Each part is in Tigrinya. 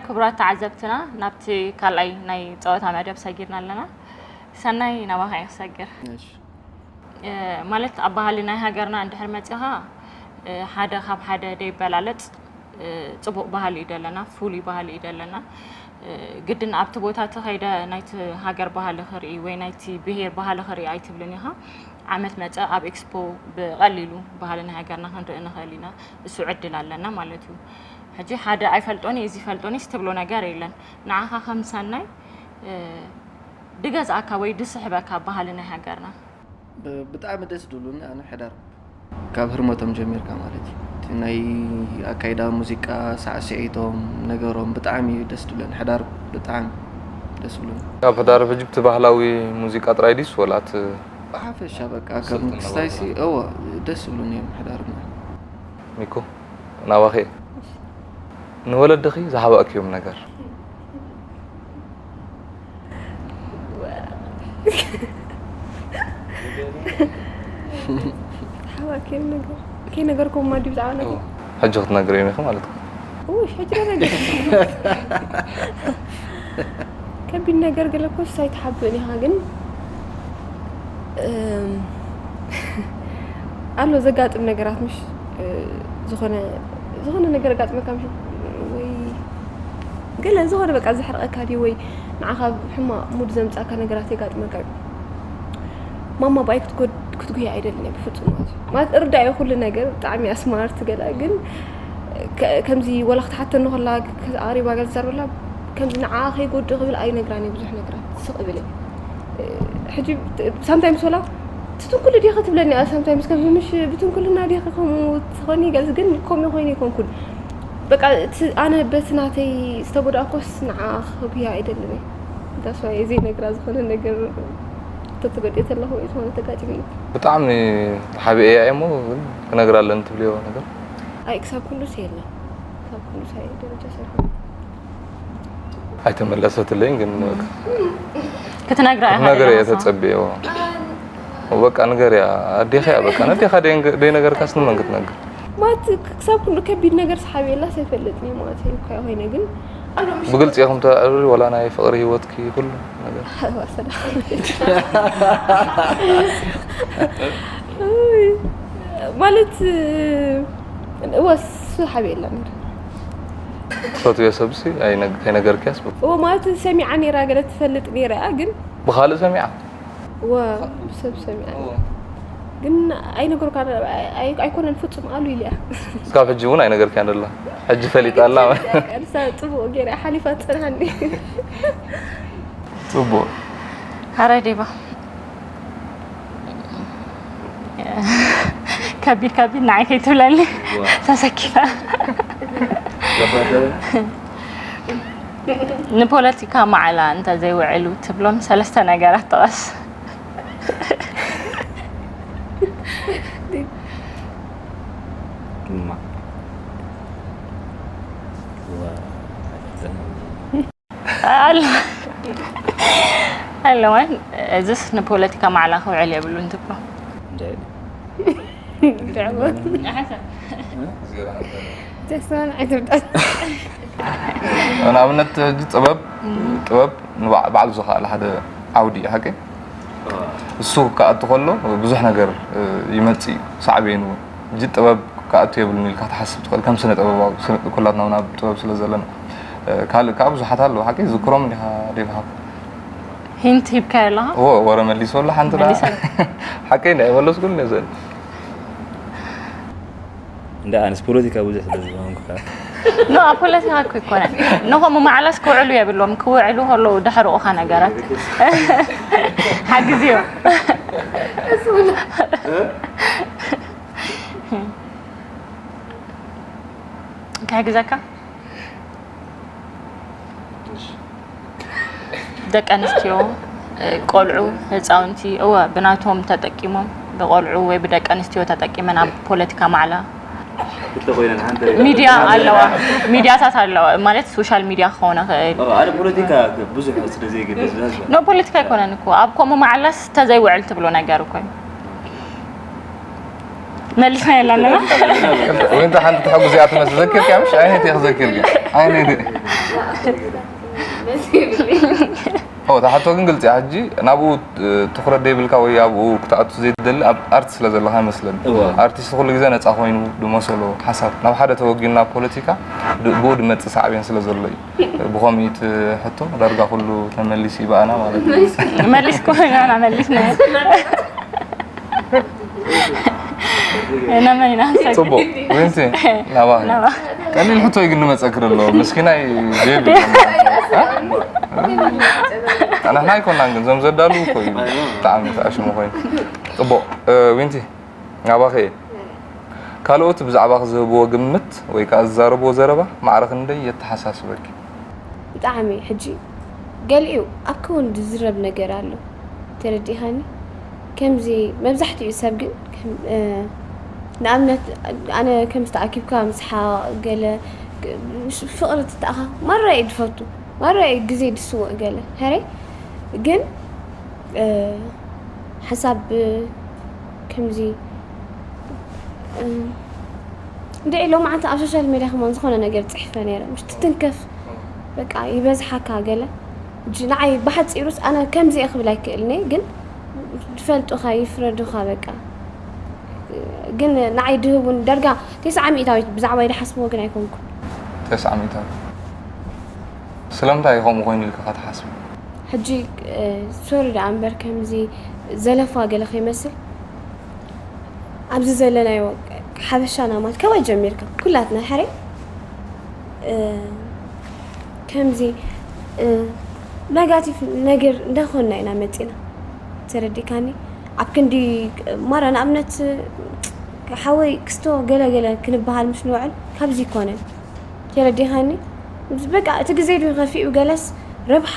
ክቡራት ተዓዘብትና፣ ናብቲ ካልኣይ ናይ ጸወታ መደብ ሰጊርና ኣለና። ሰናይ፣ ናባኻ እየ ክሰግር። እሺ። እ፣ ማለት ኣብ ባህሊ ናይ ሃገርና እንድሕር መጺኻ፣ እ፣ ሓደ ካብ ሓደ ደይበላለጽ፣ እ፣ ጽቡቕ ባህሊ እዩ ደለና፣ ፍሉይ ባህሊ እዩ ደለና። እ፣ ግድን ኣብቲ ቦታ እቲ ከይደ ናይቲ ሃገር ባህሊ ክርኢ ወይ ናይቲ ብሄር ባህሊ ክርኢ ኣይትብልን ኢኻ። ዓመት መጸ ኣብ ኤክስፖ ብቐሊሉ ባህሊ ናይ ሃገርና ክንርኢ ንኽእል ኢና። እሱ ዕድል ኣለና ማለት እዩ። ሕጂ ሓደ ኣይፈልጦን እየ፣ እዚ ይፈልጦን እየ ትብሎ ነገር የለን። ንዓኻ ከም ሰናይ፣ እ፣ ድገዝኣካ ወይ ድስሕበካ ባህሊ ናይ ሃገርና? ብ-፣ ብጣዕሚ ደስ ድብሉኒ ኣነ ሕዳር። ካብ ህርመቶም ጀሚርካ ማለት እዩ። እቲ ናይ ኣካይዳ ሙዚቃ፣ ሳዕስዒቶም፣ ነገሮም ብጣዕሚ እዩ ደስ ድብለኒ። ሕዳር ብጣዕሚ ደስ ብሉኒ። ኣብ ሕዳር ሕጂ ብቲ ባህላዊ ሙዚቃ ጥራይ ድዩስ ወላ እቲ ብሓፈሻ በቃ ከም ስልጥና ክስታይሲ፣ ባህልና? እወ፣ ደስ ብሉኒ እዮም ሕዳርና። ሚኮ፣ ናባኺ እየ። ንወለድኺ ዝሃባእክዮም ነገር? ሓባኪ ነገር ከይ ነገርኩም ማዲ ብዛዕባ ነገር? ሕጂ ክትነግርዮም ኢኺ ማለት እዩ። ውይ፣ ሕጂ ነገር ከቢድ ነገር ገለ እኮ ሳይትሓብእን ኢኻ ግን፣ እም፣ ኣሎ ዘጋጥም ነገራት፣ ምሽ፣ እ፣ ዝኾነ፣ ዝኾነ ነገር ኣጋጥመካ፣ ምሽ፣ ወይ ገለ ዝኾነ በቃ ዘሕርቐካ ድዩ ወይ ንዓኻ ሕማቕ ሙድ ዘምጻካ ነገራት የጋጥመካ እዩ። ማማ ብኣይ ክትጎድ-፣ ክትጉህይ ኣይደልን እየ ብፍጹም ማለት እዩ። ማለት እርዳእ እየ ኩሉ ነገር፣ ብጣዕሚ እያ ስማርት ገለ፣ ግን ከ-፣ ከምዚ ወላ ክትሓተኒ ከላ፣ ከ-፣ ኣቕሪባ ገለ ትዛረበላ፣ ከምዚ ንዓኣ ከይጎድእ ክብል ኣይነግራን እየ ብዙሕ ነገራት፣ ስቕ እብል እየ። ሕጂ ሳምታይምስ ወላ ትትንኩል ዲኺ ትብለኒ እያ፣ ሳምታይምስ ከምዚ ምሽ ብትንኩልና ዲኺ ከምኡ ትኾኒ ገለ፣ ግን ከምኡ ኮይኑ ኣይኮንኩን። በቃ እቲ ኣነ በቲ ናተይ ዝተጎዳእኩስ ንዓኣ ክጉህያ ኣይደልን እየ። That's why ዘይነግራ ዝኾነ ነገር ተተጎዲኤ ተለኹ ወይ ዝኾነ ተጋጢሙ እዩ። ብጣዕሚ ሓቢኤያ እየ እሞ ግን ክነግራ ኣለኒ ትብልዮ ነገር? ኣይ፣ ክሳብ ክንዱስ የለን። ክሳብ ክንዱስ ኣይ ደረጃ ሰርሑ። ኣይተመለሰትለይን ግን ክትነግራ ኢኻ ክትነግር እየ ንሳ። ተጸብዮ። በቃ ንገርያ፣ ኣዴኻ እያ በቃ። ነዴኻ ደይ-፣ ደይነገርካስ ንመን ክትነግር? ማለት ክሳብ ክንዱ ከቢድ ነገር ሰሓብ የላስ ኣይፈልጥን እየ ማለት እዩ እኳ ኮይነ ግን ኣሎ ምሽ ብግልጺ ኢኹም ተዕርሪ ወላ ናይ ፍቕሪ ህይወትኪ ኩሉ ነገር? ወሰዳ። ማለት እወ ሰሓብ የላ ነይሩ። ትፈትዮ ሰብሲ ኣይነግ-፣ ኣይነገርክያስ ብ- እወ ማለት ሰሚዓ ነይራ ገለ ትፈልጥ ነይራ እያ ግን ብኻልእ ሰሚዓ? እወ፣ ብሰብ ሰሚዐ። እወ። ግን ኣይነገርኳን፣ ኣይ-፣ ኣይኮነን ፍጹም ኣሉ ኢለያ። እስካብ ሕጂ እውን ኣይነገርክያን ደላ። ሕጂ ፈሊጣ ኣላ። ንሳ ጽቡቕ ገይራ ሓሊፋ ትጸንሓኒ። ጽቡቕ። ሃረ ዴባ። ከቢድ ከቢድ ንዓይ ከይትብለኒ እወ። ተሰኪፋ። ገባተ። ንፖለቲካ ማዕላ እንተ ዘይውዕሉ ትብሎም ሰለስተ ነገራት ጥቐስ። እማ። ዋ። ኣሎ። ኣለዋን እዚስ ንፖለቲካ ማዕላ ክውዕል የብሉን ትብሎ? እንታይ? ንኣብነት ሕጂ ጥበብ፣ ጥበብ ንባዕ-፣ ባዕሉ ዝኸኣለ ሓደ ዓውዲ እዩ፣ ሓቂ? እሱ ክኣቱ ከሎ ብዙሕ ነገር ይመጽእ እዩ፣ ሳዕቤኑ እውን። ሕጂ ጥበብ ክኣቱ የብሉን ኢልካ ትሓስብ ትኽእል፣ ከም ስነ ጥበባዊ፣ ስነ-፣ ኩላትና እውን ኣብ ጥበብ ስለ ዘለና። ካልእ ከዓ ብዙሓት ኣለዉ፣ ሓቂ? ዝክሮም እንዲኻ ዴቭ ሃብ። ሂንት ሂብካዮ ኣለኻ? እዎ፣ ወረ መሊሰሉ ሓንቲ ደኣ። መሊሰ። ሓቀይ እንዳ ኣይመለስኩን እየ ዘን። እንዳ ኣነስ ፖለቲካ ብዙሕ ስለ ዝኾንኩ ከዓ። ኖ፣ ኣብ ፖለቲካ እኮ ኣይኮነን። ንኸምኡ ማዕላስ ክውዕሉ የብሎም። ክውዕሉ ከለዉ ደሕርቑኻ ነገራት። ሓግዝዮ። ክሕግዘካ? ደቂ ኣንስትዮ፣ እ፣ ቆልዑ፣ ህፃውንቲ፣ እወ፣ ብናቶም ተጠቂሞም፣ ብቆልዑ ወይ ብደቂ ኣንስትዮ ተጠቂመን ኣብ ፖለቲካ ማዕላ ክልተ ኮይነን ሓንቲ ሚድያ ኣለዋ፣ ሚድያታት ኣለዋ፣ ማለት ሶሻል ሚድያ ክኸውን ይኽእል። ኦ፣ ኣነ ፖለቲካ ብዙሕ ስለ ዘይገድስ፣ that's why። ኖ፣ ፖለቲካ ኣይኮነን እኮ። ኣብ ከምኡ ማዕላስ ተዘይውዕል ትብሎ ነገር እኮ እዩ። መሊስናዮ ኣለና። ወይንታ ሓንቲ ትሕጉስ እያ ትመስል። ዘኪርካ ምሽ? ዓይነይቲ እየ ክዘኪርካ። ዓይነይቲ። ኦ፣ እታ ሕቶ ግን ግልፂ እያ። ሕጂ ናብኡ ትኹረት ዘይብልካ ወይ ኣብኡ ክትኣቱ ዘይትደሊ ኣብ ኣርት ስለ ዘለኻ ይመስለኒ። ኣርቲስት ኩሉ ግዜ ነፃ ኮይኑ ድመሰሎ ሓሳብ ናብ ሓደ ተወጊኑ ናብ ፖለቲካ ድ- ብኡ ድመፅእ ሳዕቤን ስለ ዘሎ እዩ። ብኸምኡ እቲ ሕቶ ዳርጋ ኩሉ ተመሊሱ እዩ ብኣና ማለት እዩ። መሊስ ኮይና መሊስና ነመን ኢና ንሰግድ። ፅቡቅ ዊንቲ ናባኺ። ናባ። ቀሊል ሕቶ እዩ ግን ንመፀክር ኣለዎ ምስኪናይ ዴቪድ። ኣናሕና ኣይኮናን ግን ዞም ዘዳልው እኮ እዩ ብጣዕሚ ተኣሽሙ ኮይኑ። ፅቡቅ እ፣ ዊንቲ ናባኺ እየ። ካልኦት ብዛዕባኺ ዝህብዎ ግምት ወይ ከዓ ዝዛረብዎ ዘረባ ማዕረ ክንደይ የተሓሳስበኪ? ብጣዕሚ ሕጂ ገሊኡ ኣብ ክውን ዝዝረብ ነገር ኣሎ ተረዲኻኒ። ከምዚ መብዛሕትኡ ሰብ ግን ከም፣ እ፣ ንኣብነት ኣነ ከም ዝተኣኪብካ ምስሓቕ ገለ ግ- ምስ ፍቕሪ ትተኣኻ ማራ እዩ ድፈቱ ማራ እዩ ግዜ ድስውእ ገለ ሕረይ ግን እ፣ ሓሳብ ብ- ከምዚ እ፣ እንድዒ ሎማዓንቲ ኣብ ሶሻል ሜድያ ከማን ዝኾነ ነገር ፅሒፈ ነይረ ምሽ ትትንከፍ በቃ ይበዝሓካ ገለ እጂ ንዓይ ብሓፂሩስ ኣነ ከምዚ እየ ክብል ኣይክእልኒ ግን ዝፈልጡኻ ይፍረዱኻ በቃ ግን ንዓይ ድህቡን ደርጋ ተስዓ ሚእታዊት ብዛዕባይ ድሓስብዎ ግን ኣይኮንኩን ተስዓ ሚእታዊት ስለምንታይ እዩ ከምኡ ኮይኑ ኢልካ ትሓስብ? ሕጂ ሶሪ ደኣ እምበር ከምዚ ዘለፋ ገለ ከይመስል ኣብዚ ዘለናዮ ሓበሻና ማለት ከመይ ጀሚርካ ኩላትና ሕረ ከምዚ ነጋቲቭ ነገር እንዳኾንና ኢና መፂና ተረዲካኒ ኣብ ክንዲ ማራ ንኣብነት ሓወይ ክስቶ ገለገለ ክንበሃል ምስ ንውዕል ካብዚ ይኮነን ተረዲኻኒ በቃ እቲ ግዜ ዶ ከፊኡ ገለስ ረብሓ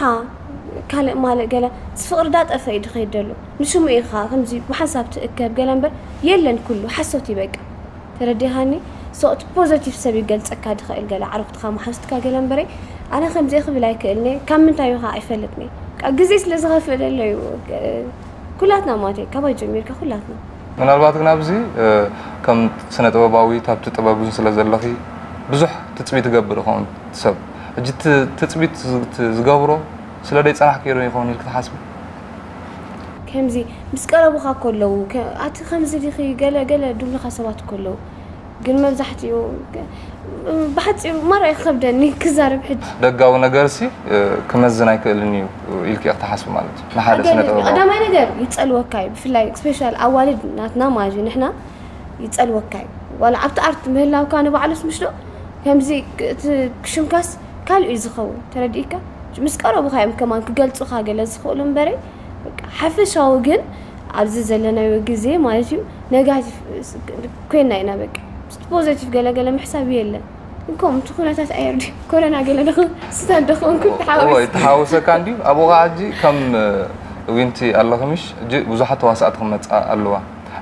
ካልእ ማልእ ገለ እቲ ፍቕሪ ዳጠፈ እዩ ድኸይድ ደሎ ንሽሙ ኢኻ ከምዚ ብሓንሳብ ትእከብ ገለ እምበር የለን ኩሉ ሓሶት እዩ በቃ ተረዲኻኒ so እቲ ፖዘቲቭ ሰብ ይገልጸካ ድኽእል ገለ ዓረፍትኻ መሓዝትካ ገለ እምበረይ ኣነ ከምዚ ክብል ኣይክእልኒ ካብ ምንታይ ኢኻ ኣይፈልጥኒ በቃ ግዜ ስለ ዝኸፍእ ደሎ እዩ ኩላትና ማለት እዩ ካባይ ጀሚርካ ኩላትና ምናልባት ግን ኣብዚ ከም ስነ ጥበባዊት ኣብቲ ጥበብ እውን ስለ ዘለኺ ብዙሕ ትፅቢት ትገብር ይኸውን ሰብ ሕጂ እቲ ትፅቢት ዝገብሮ ስለ ደይፀናሕክዮ ዶ ይኸውን ኢልክ ትሓስቢ? ከምዚ ምስ ቀረቡኻ ከለዉ ኣቲ ከምዚ ዲኺ ገለ ገለ ድብሉኻ ሰባት ከለዉ ግን መብዛሕትኡ ብሓፂሩ ማራ ይኸብደኒ ክዛረብ ሕጂ ደጋዊ ነገር ሲ ክመዝን ኣይክእልን እዩ ኢልክ ኢኽ ትሓስቢ ማለት እዩ ንሓደ ስነ ጥበባዊ ቀዳማይ ነገር ይፀልወካ እዩ ብፍላይ ስፔሻል ኣዋልድ ናትና ማለት እዩ ንሕና ይፀልወካ እዩ ዋላ ኣብቲ ኣርት ምህላውካ ንባዕሉስ ምሽ ዶ ከምዚ እቲ ሽምካስ ካልእ እዩ ዝኸውን ተረዲእካ ምስ ቀረቡኻ እዮም ከማን ክገልፁኻ ገለ ዝኽእሉ እምበረይ ሓፈሻዊ ግን ኣብዚ ዘለናዮ ግዜ ማለት እዩ ነጋቲቭ ኮይና ኢና በቃ ምስቲ ፖዘቲቭ ገለገለ ምሕሳብ የለን እንኮም እቲ ኩነታት ኣየር ድዩ ኮረና ገለ ደኹ ስታት ደኹንኩ ተሓወስ ተሓወሰካ እንዲ ኣብኡ ከዓ ሕጂ ከም ዊንቲ ኣለኽምሽ ሕጂ ብዙሓት ተዋሳእቲ ክመፃ ኣለዋ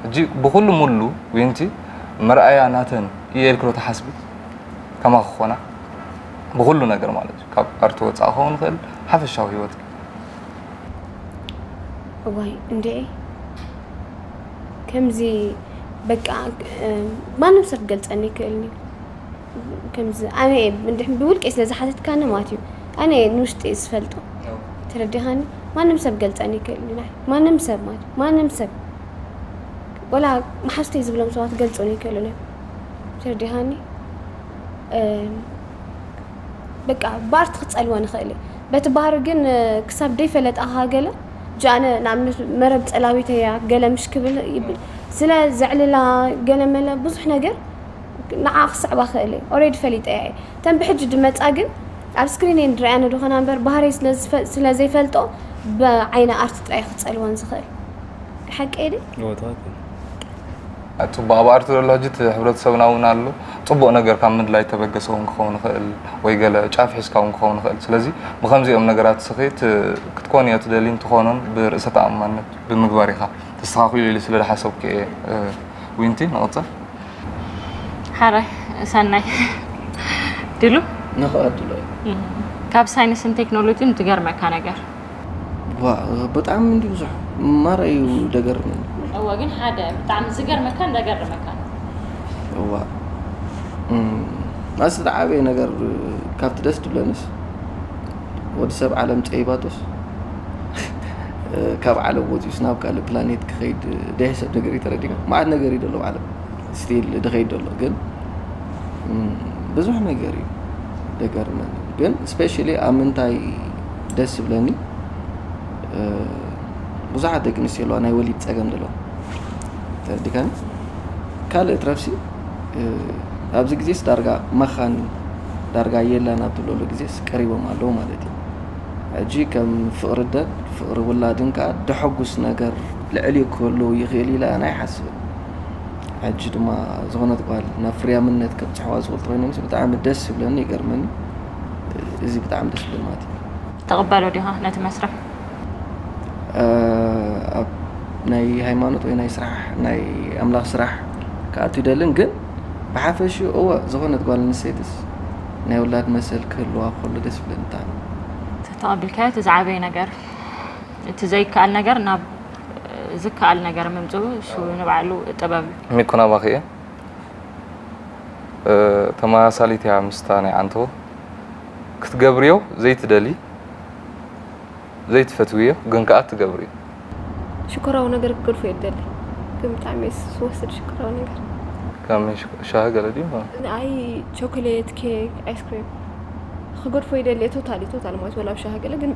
ሕጂ ብኩሉ ሙሉ ዊንቲ መርኣያ ናተን እየ ኢልክሎ ተሓስቢ ከማ ክኾና ብኩሉ ነገር ማለት እዩ ካብ ኣርቲ ወፃእ ክኸውን ይኽእል ሓፈሻዊ ህይወት እዋይ እንድዒ ከምዚ በቃ ማንም ሰብ ክገልፀኒ ይክእልኒ ከምዚ ኣነ ብውልቂ ስለ ዝሓተትካኒ ማለት እዩ ኣነ ንውሽጢ ዝፈልጦ ተረዲኻኒ ማንም ሰብ ገልፀኒ ይክእልኒ ናይ ማንም ሰብ ማለት ማንም ሰብ ወላ መሓዝተይ ዝብሎም ሰባት ገልፁኒ ይክእሉኒ ተረዲኻኒ በቃ ብኣርቲ ክፀልወ ንኽእል እዩ በቲ ባህሪ ግን ክሳብ ደይፈለጣኻ ገለ ጃነ ንኣብነት መረብ ፀላዊተያ ገለ ምሽ ክብል ይብል ስለ ዘዕልላ ገለ መለ ብዙሕ ነገር ንዓ ክስዕባ ክእል እየ ኦሬዲ ፈሊጠ እየ ተን ብሕጂ ድመፃ ግን ኣብ ስክሪን እየ ንድረኣያ ንድኾና እምበር ባህረይ ስለ ዘይፈልጦ ብዓይነ ኣርቲ ጥራይ ክፀልወን ዝኽእል ሓቂ ዲ ፅቡቅ ኣብ ኣርት ዘሎ ሕጂ እቲ ሕብረተሰብና እውን ኣሎ ፅቡቅ ነገር ካብ ምድላይ ተበገሰ እውን ክኸውን ይኽእል ወይ ገለ ጫፍ ሒዝካ እውን ክኸውን ይኽእል ስለዚ ብከምዚኦም ነገራት ስኺ ክትኮንዮ ትደሊ እንትኾኖን ብርእሰ ተኣማነት ብምግባር ኢኻ ተስተኻኺሉ ኢሉ ስለ ዝሓሰብኩ እየ ዊንቲ ንቕፅል ሓራይ ሰናይ ድሉ ንኽቐድሎ እዩ ካብ ሳይንስን ቴክኖሎጂን ትገርመካ ነገር ዋ ብጣዕሚ እንዲ ብዙሕ ማራ እዩ ደገርመኒ እወ ግን ሓደ ብጣዕሚ ዝገርመካን ዘገርመካን እዋ እም፣ ኣስ ዝዓበየ ነገር ካብቲ ደስ ድብለንስ ወዲ ሰብ ዓለም ጸይባቶስ ካብ ዓለም ወፂኡስ ናብ ካልእ ፕላኔት ክኸይድ ደይ ሰብ ነገር እዩ ተረዲና። ማዓት ነገር እዩ ደሎ ዓለም ስቲል ድኸይድ ደሎ ግን እም፣ ብዙሕ ነገር እዩ ደገርመን። ግን ስፔሻሊ ኣብ ምንታይ ደስ ዝብለኒ እ፣ ብዙሓት ደቂ ኣንስትዮ ኣለዋ ናይ ወሊድ ጸገም ዘለዋ ተረዲካኒ። ካልእ ትረፍሲ እ፣ ኣብዚ ግዜስ ዳርጋ መኻን ዳርጋ የላን ኣብ ትብለሉ ግዜስ ቀሪቦም ኣለዉ ማለት እዩ። ሕጂ ከም ፍቕሪ ደን ፍቕሪ ውላድን ከኣ ደሐጉስ ነገር ልዕሊ ክህልው ይኽእል ኢለ ኣነ ኣይሓስብን። ሕጂ ድማ ዝኾነት ጓል ናብ ፍርያምነት ከብጽሕዋ ዝኽእሉ ተኾይኖም ብጣዕሚ ደስ ዝብለኒ ይገርመኒ። እዚ ብጣዕሚ ደስ ዝብል ማለት እዩ። ትቕበሎ ዲኻ ነቲ መስርሕ? ኣብ ናይ ሃይማኖት ወይ ናይ ስራሕ ናይ ኣምላኽ ስራሕ ክኣቱ ይደልን ግን ብሓፈሽኡ እወ ዝኾነት ጓል ኣንስተይትስ ናይ ውላድ መሰል ክህልዋ ከሎ ደስ ይብለኒ ብጣዕሚ። ተተቐቢልካዮ እቲ ዝዓበየ ነገር፣ እቲ ዘይከኣል ነገር ናብ ዝከኣል ነገር ምምፅኡ እሱ ንባዕሉ ጥበብ እዩ። ሚኮ ናባኺ እየ። ተመሳሳሊት እያ ምስታ ናይ ዓንቶ። ክትገብርዮ ዘይትደሊ ዘይትፈትውዮ ግን ከኣ ትገብርዮ። ሽኮራዊ ነገር ክገድፎ እየ ዝደሊ። ግን ብጣዕሚ እየ ዝወስድ ሽኮራዊ ነገር። ከም ሻሂ ገለ ድዩ? ኣይ ቸኮሌት፣ ኬክ፣ ኣይስክሪም ክገድፎ ይደሊ። ቶታሊ ቶታሊ ማለት ወላ ኣብ ሻሂ ገለ ግን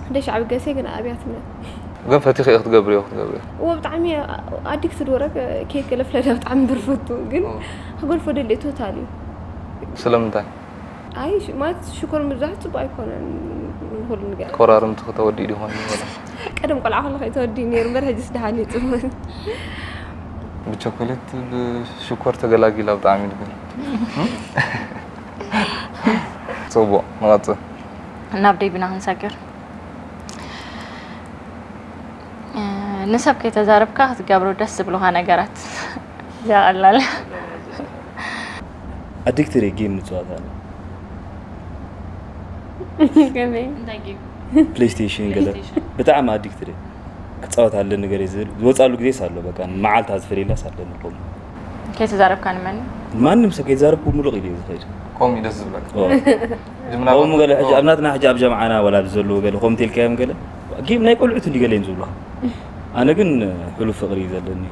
እንደ ሻዕቢ ገሴ ግን ኣብያትነት ግን ፈቲኺ ክትገብርዮ ክትገብርዮ። እዎ ብጣዕሚ ኣዲክትድ ወረ ኬክ ገለ ፍለዳ ብጣዕሚ ብርፈቱ ግን ክገድፎ ደሊ ቶታሊ። ስለምንታይ? ኣይ ሽ- ማለት ሽኮር ምብዛሕ ፅቡቅ ኣይኮነን ንኩሉ ነገር። ኮራርምቲ ከተወዲእ ዲኾን ወላ? ቀደም ቆልዓ ከለኹ ተወዲእ ነይሩ እምበር ሕጅስ ደሓን እዩ ፅቡቅ። ብቸኮሌት ብሽኮር ተገላጊላ ብጣዕሚ እዩ ግን። ጽቡቅ ንቐጽል። ናብ ደይብና ክንሰግር። እ፣ ንሰብ ከይተዛረብካ ክትገብሮ ደስ ዝብሉኻ ነገራት። እዚኣ ቀላል። ኣዲክትድ እየ ጌም ምፅዋት ኣነ። ከመይ? እንታይ ጌም? ፕሌይስቴሽን ገለ ብጣዕሚ ኣዲክትድ እየ። ክፃወት ኣለኒ ገለ ዝብል ዝወፃሉ ግዜስ ኣሎ። በቃ መዓልታ ዝፈልየላስ ኣለኒ ከምኡ። ከይተዛረብካ ንመን? ማንም ሰብ ከይዛረብኩ ሙሉቕ ኢለ እየ ዝኸይድ። ከምኡ እዩ ደስ ዝብለካ። ኦ። ሕጂ ምናልባት- ከምኡ ገለ ሕጂ ኣብ ናትና ሕጂ ኣብ ጀምዓና ወላ ብዘለዉ ገለ ከምኡ ተልካዮም ገለ ጌም ናይ ቆልዑት እንዲ ገለ እዮም ዝብሉኻ። ኣነ ግን ሕሉፍ ፍቕሪ እዩ ዘለኒ።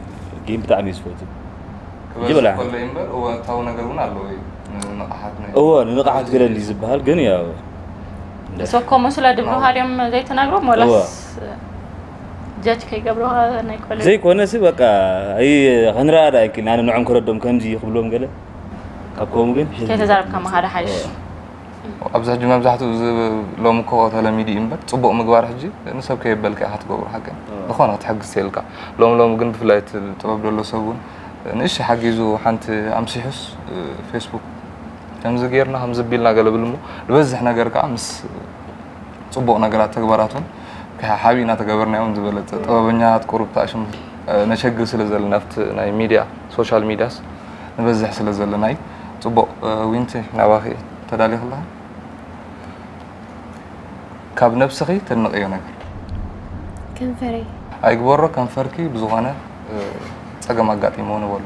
ጌም ብጣዕሚ እዩ ዝፈቱ። ክበዝሕ ከሎ እዩ እምበር እወንታዊ ነገር እውን ኣለዎ እዩ። ንንቕሓት ናይ- እወ ንንቕሓት ገለ እንዲ ዝበሃል ግን ያው ሶኮ መስሎ ድብሉኻ ድዮም ዘይተናግሮም ወላስ ጀጅ ከይገብሩኻ ናይ ቆልዑ? ዘይኮነሲ በቃ ኣይ ክንረዳዳ ኣይክልን ኣነ ንዖም ክረዶም ከምዚ ክብሎም ገለ ካብ ከምኡ ግን ከይተዛረብካ ምኻድ ሓይሽ። ኣብዚ ሕጂ መብዛሕትኡ እዚ ሎሚ እኮ ተለሚዱ እዩ እምበር ፅቡቕ ምግባር ሕጂ ንሰብ ከየበልካ ኢኻ ትገብሮ ሓቂ ዝኾነ ክትሕግዝ ተልካ ሎሚ ሎሚ ግን ብፍላይ እቲ ጥበብ ደሎ ሰብ እውን ንእሽ ሓጊዙ ሓንቲ ኣምሲሑስ ፌስቡክ ከምዚ ጌርና ከምዚ ቢልና ገለ ብል እሞ ዝበዝሕ ነገር ከዓ ምስ ፅቡቕ ነገራት ተግባራት እውን ሓቢእና ተገበርናዮ እውን ዝበለፀ ጥበበኛታት ቁሩብ ተኣሽም ነሸግር ስለ ዘለና ኣብቲ ናይ ሚድያ ሶሻል ሚድያስ ንበዝሕ ስለ ዘለና እዩ። ፅቡቕ ዊንቲ ናባኺ ተዳሊኺ ኣለኻ? ካብ ነብስኺ ተድንቕዮ ነገር? ከንፈረይ። ኣይግበሮ ከንፈርኪ ብዝኾነ እ፣ ጸገም ኣጋጢምዎ ንበሎ።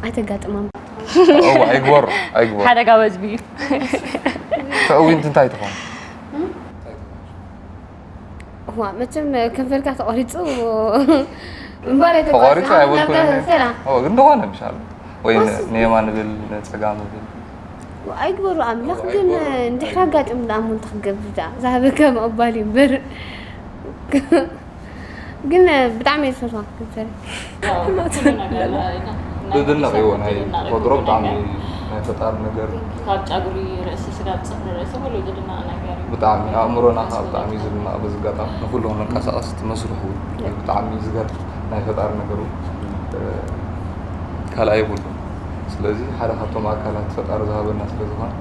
ኣይተጋጥማም። እዋ ኣይግበሮ ኣይግበሮ። ሓደጋ በዝቢ እዩ። ተእዊንቲ እንታይ ትኾን? ዋ መቸም ከንፈርካ ተቆሪጹ እምበር ተቆሪጹ ኣይበልኩን። ሰላም። እዋ ግን ዝኾነ ምሻሉ ወይ ን- ንየማን ንብል ንጸጋም ንብል ኣይግበሩ ኣምላኽ ግን እንድሕር ኣጋጢሙ ደኣ እሞ እንታይ ክገብር ደኣ ዝሃበካ ምቕባል እዩ እምበር ግን ብጣዕሚ እየ ዝፈትዋ ክትፈሪ ድድነቕ እዩ ናይ ተፈጥሮ ብጣዕሚ ናይ ፈጣሪ ነገር ካብ ጨጉሪ ርእሲ ስጋብ ፅፍሪ ርእሲ ኩሉ ዝድነቕ ነገር እዩ። ብጣዕሚ ኣእምሮና ከዓ ብጣዕሚ እዩ ዝድነቕ በዚ ኣጋጣሚ ንኩሉ ክንንቀሳቐስ እቲ መስርሑ ብጣዕሚ እዩ ዝገርም ናይ ፈጣሪ ነገሩ ካልኣይ የብሉ ስለዚ ሓደ ካብቶም ኣካላት ፈጣሪ ዝሃበና ስለ ዝኾነ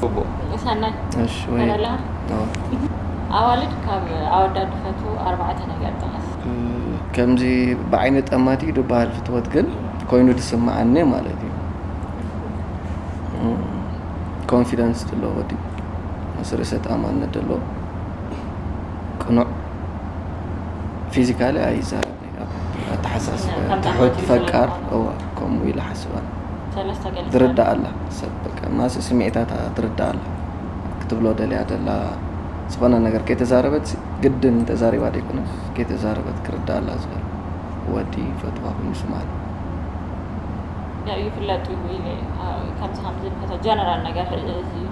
ፅቡቕ ሰናይ እሺ ወይ ተረላ አዎ። ኣዋልድ ካብ ኣወዳት ዝፈትዉ ኣርባዕተ ነገር ጥቐስ። ከምዚ ብዓይኒ ጠማቲ ዝበሃል ፍትወት ግን ኮይኑ ዝስምዓኒ ማለት እዩ። ኮንፊደንስ ዘለዎ ወዲ ምስ ርእሰ ተኣማንነት ዘለዎ ቅኑዕ ፊዚካሊ ኣይዛረብ ኣተሓሳስባ ከምዛ ትሑት ትብል ፈቃር ዘለኻ። እዋ ከምኡ ኢላ ሓስባ ሰለስተ ገለ ትርዳእ ኣላ ሰብ በቃ ማስ ስምዒታታ ትርዳእ ኣላ ክትብሎ ደልያ ደላ ዝኾነ ነገር ከይተዛረበት ግድን ተዛሪባ ደይኮነስ ከይተዛረበት ክርዳእ ኣላ ዝብል ወዲ ፈትዋ ኮይኑ ስማል ያው ይፍለጡ ኢለ ካብዚ ከምዚ ከተ ጀነራል ነገር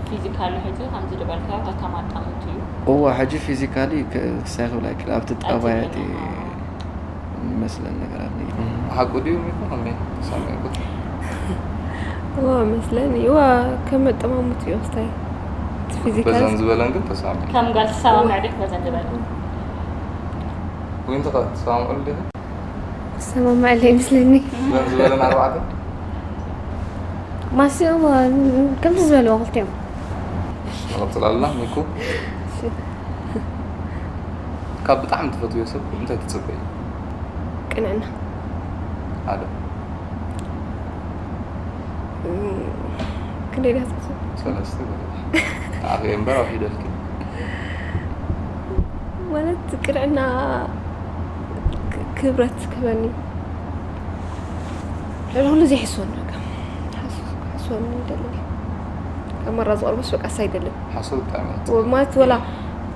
ፊዚካሊ ሕጂ ከምዚ ዝበልካዮ ከከም ኣጣምቱ እዩ እዋ ሕጂ ፊዚካሊ ክሳይ ክብላ ይክእል ኣብቲ ጠባያት ጠባያት። ይመስለን ነገራት ሓቁ ድዩ ሚኮ ከመይ ተሰሚዕኩ? እዋ መስለኒ እዋ ከም መጠማሙት እዩ ስታይ ፊዚካል በዘን ዝበለን ግን ተሰሚዕ ከም ጋል ትሰማምዕ ዲኽ በዘን ዝበለ ወይንቲ ከ ትሰማምዑ እንዲኹ? ሰማማዕለ ይመስለኒ በዘን ዝበለን ኣርባዕተ ማሲ እዋ ከምዚ ዝበልዎ ክልቲኦም ንቐፅል ኣላ ሚኩ ካብ ብጣዕሚ ትፈትዮ ሰብ እንታይ ትፅበይ? ቅንዕና ሓደ ክንደይ ድያ ትፅብ ሰለስተ በለ ኣፍ እምበር ኣውሒደልኪ ማለት ቅንዕና ክ- ክብረት ክህበኒ ልዕሊ ኩሉ ዘይሕስወኒ በቃ ሕስወኒ ይደልን ካብ መራ ዝቐርቦስ በቃ ኣይደልን ሓሶት ብጣዕሚ ማለት ወላ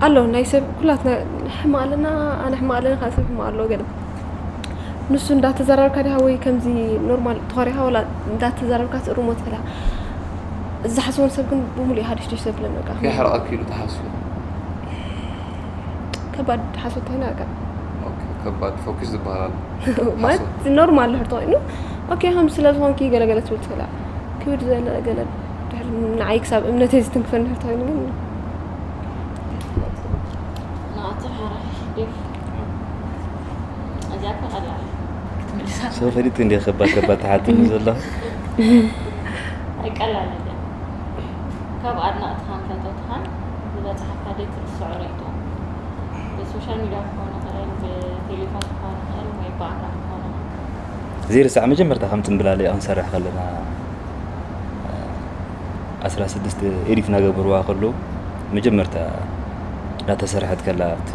ኣሎ ናይ ሰብ ኩላትና ሕማቕ ኣለና ኣነ ሕማቕ ኣለና ካብ ሰብ ሕማቕ ኣለዎ ገለ ንሱ እንዳተዘራርካ ዲኻ ወይ ከምዚ ኖርማል ተኾሪኻ ወላ እንዳተዘራርካ ትእርሞ ትኽእላ ዝሓስቦን ሰብ ግን ብሙሉ እዩ ሃደሽደሽ ዘብለን በቃ ከይሕረቐኪ ኢሉ ተሓስቡ ከባድ ሓሶት ተይና በቃ ኦኬ፣ ከባድ ፎኪስ ዝበሃል ኣሎ ማለት ኖርማል ድሕር ተኮይኑ ኦኬ ከም ስለ ዝኾንኪ ገለገለ ትብል ትኽእላ ክብድ ዘለ ገለ ድሕር ንዓይ ክሳብ እምነተይ ዝትንክፈን ድሕር ተኮይኑ ግን ናቱ ሓራ ዴፍ እዚኣ እኮ ቀላል ክትምልሳ ሰው ፈሊጥ እንዲ ከባ ከባ ተሓትኒ ዘሎ ኣይቀላል እያ ካብ ኣድናቕትኻን ፈተውትኻን ዝበፅሓካ ደይ ትርስዖ ርእቶ ብሶሻል ሚድያ ክኾን ይኽእል ብቴሌፎን ክኾን ይኽእል ወይ ብኣካል ክኾን ይኽእል ዘይርሳዕ መጀመርታ ከም ፅምብላለ ክንሰርሕ ከለና ኣስራ ስድስተ ኤዲት እናገበርዋ ከለዉ መጀመርታ እናተሰርሐት ከላ ኣብቲ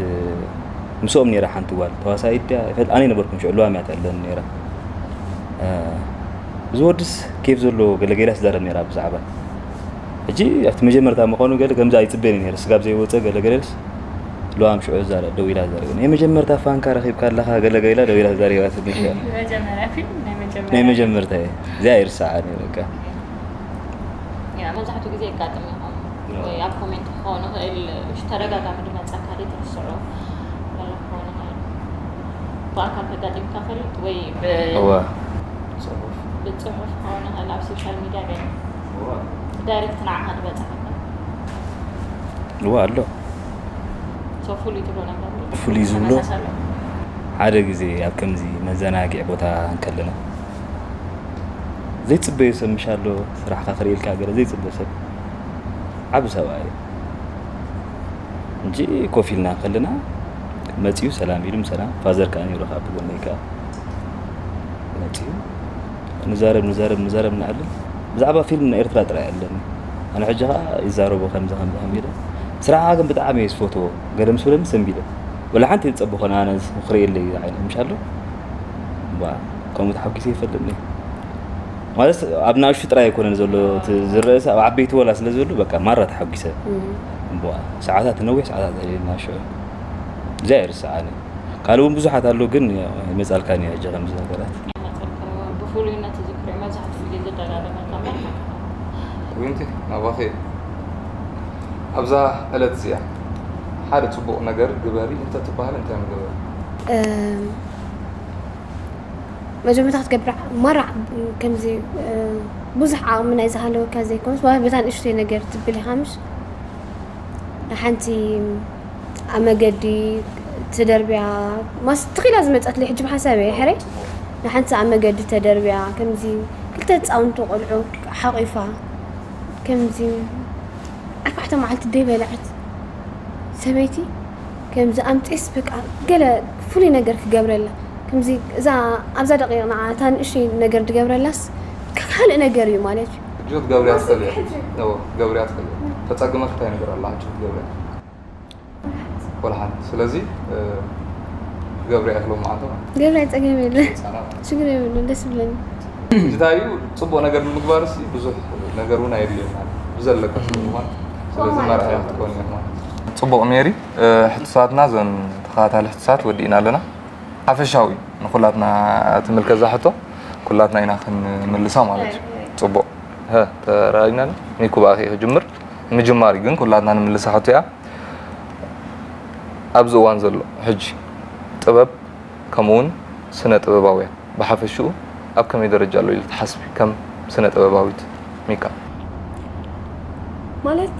ምስኦም ነይራ ሓንቲ ጓል ተዋሳኢት ድያ ይፈል ኣነ ነበርኩም ሽዑ ልዋም እያ ትዕለን ነይራ እዚ ወድስ ኬፍ ዘለዎ ገለገላ ትዛረብ ነይራ ብዛዕባ ሕጂ ኣብቲ መጀመርታ ምዃኑ ገለ ከምዚ ኣይፅበየን ነይረ ስጋብ ዘይወፀ ገለገለስ ለዋም ሽዑ ዛረ ደው ኢላ ዛረብ ናይ መጀመርታ ፋንካ ረኺብካ ኣለኻ ገለገላ ደው ኢላ ዛሪባትኒ መጀመርያ ፊልም ናይ ናይ መጀመርያ መጀመርታ እየ እዚኣ ይርሳዓኒ በቃ ያ መብዛሕትኡ ግዜ የጋጥም ይኸውን ወይ ኣብ ኮሜንት ክኸውን ይኽእል እሽ ተደጋጋሚ ዝመፀካ ደይ ትርስዖ ገለ ክኸውን ይኽእል ብኣካል ተጋጢምካ ፈልጥ ወይ ብ- እዋ ብፅሑፍ ክኸውን ይኽእል ኣብ ሶሻል ሚድያ ገለ ዳይሬክት ንዓኻ ዝበፅሓካ እዋ ኣሎ ሰው ፍሉይ ትብሎ ነገር ፍሉይ ዝብሎ ተመሳሳሊ ሓደ ግዜ ኣብ ከምዚ መዘናግዒ ቦታ እንከለና ዘይፅበዮ ሰብ ምሽ ኣሎ ስራሕካ ክርእልካ ገለ ዘይፅበ ሰብ ዓብ ሰብኣይ እዩ እንጂ ኮፍ ኢልና ከለና መፅዩ ሰላም ኢሉ ሰላም ፋዘር ከዓ ነይሩ ካብ ጎነይ ከዓ መፅዩ ንዛረብ ንዛረብ ንዛረብ ንዓልል ብዛዕባ ፊልም ናይ ኤርትራ ጥራይ ኣለኒ ኣነ ሕጂ ከዓ ይዛረቦ ከምዚ ከምዚ ከም ኢለ ስራሕካ ግን ብጣዕሚ እየ ዝፈትዎ ገለ ምስ ብለኒ ሰንቢደ ወላ ሓንቲ ዝፀበኾነ ኣነ ክርእየለይ ዓይነት ምሽ ኣሎ ከምኡ ተሓጒሰ ይፈልጥኒ ማለት ኣብ ናእሽቱ ጥራይ ኣይኮነን ዘሎ እቲ ዝረእስ ኣብ ዓበይቲ ወላ ስለ ዝበሉ በቃ ማራ ተሓጒሰ እምበዋ ሰዓታት ነዊሕ ሰዓታት ኣሕሊልና ሽዑ እዚኣ ይርስዓኒ ካልእ እውን ብዙሓት ኣሎ ግን ይመፃልካ ኒ ሕጂ ከምዚ ነገራት ብፍሉይነት ዝክሪ መብዛሕትኡ ግዜ ዝደጋገመልካ ዊንቲ ናባኸ ኣብዛ ዕለት እዚኣ ሓደ ፅቡቕ ነገር ግበሪ እንተትበሃል እንታይ ምገበሪ መጀመርታ ክትገብር ማራ ከምዚ ብዙሕ ዓቕሚ ናይ ዝሃለወካ ዘይኮነስ ዋ በታ ንእሽተይ ነገር ትብል ኢኻ ምሽ ንሓንቲ ኣብ መገዲ ትደርብያ ማስ ትኽኢላ ዝመፀትለይ ሕጂ ብሓሳብ እየ ሕረይ ንሓንቲ ኣብ መገዲ ተደርብያ ከምዚ ክልተ ህፃውንቲ ቆልዑ ሓቂፋ ከምዚ ኣርባዕተ መዓልቲ ደይበልዐት ሰበይቲ ከምዚ ኣምፂስ በቃ ገለ ፍሉይ ነገር ክገብረላ ከምዚ እዛ ኣብዛ ደቂቕ ንዓ እታ ንእሽተይ ነገር ድገብረላስ ካልእ ነገር እዩ ማለት እዩ ሕጂ ክትገብርያ ትኽእል እያ ክትገብርያ ትኽእል እያ ተፀግመ ክታይ ነገር ኣላ ሕጂ ክትገብርያ ወላ ሓንቲ ስለዚ ገብረ ይኣኽሎም መዓልቲ ማለት ገብረ ጸገም የለ ህፃናት ሽግር የብሉ ደስ ብለኒ እንታይ እዩ ጽቡቕ ነገር ንምግባር ሲ ብዙሕ ነገር እውን ኣየድልየና ብዘለካ ስለ ዝኾነ ስለዚ መርኣያ ትኸውን እያ ማለት እዩ። ጽቡቕ ሜሪ ሕቱሳትና ዘን ተኸታታሊ ሕቱሳት ወዲእና ኣለና ሓፈሻዊ ንኩላትና ትምልከት እዛ ሕቶ ኩላትና ኢና ክንምልሳ ማለት እዩ ጽቡቕ ተራይና ሚኩ ብኣኺ ክጅምር ምጅማር ግን ኩላትና ንምልሳ ሕቶ እያ ኣብዚ እዋን ዘሎ ሕጂ ጥበብ ከምኡውን ስነ ጥበባውያን ብሓፈሽኡ ኣብ ከመይ ደረጃ ኣሎ ኢሉ ትሓስቢ ከም ስነ ጥበባዊት ሚካ ማለት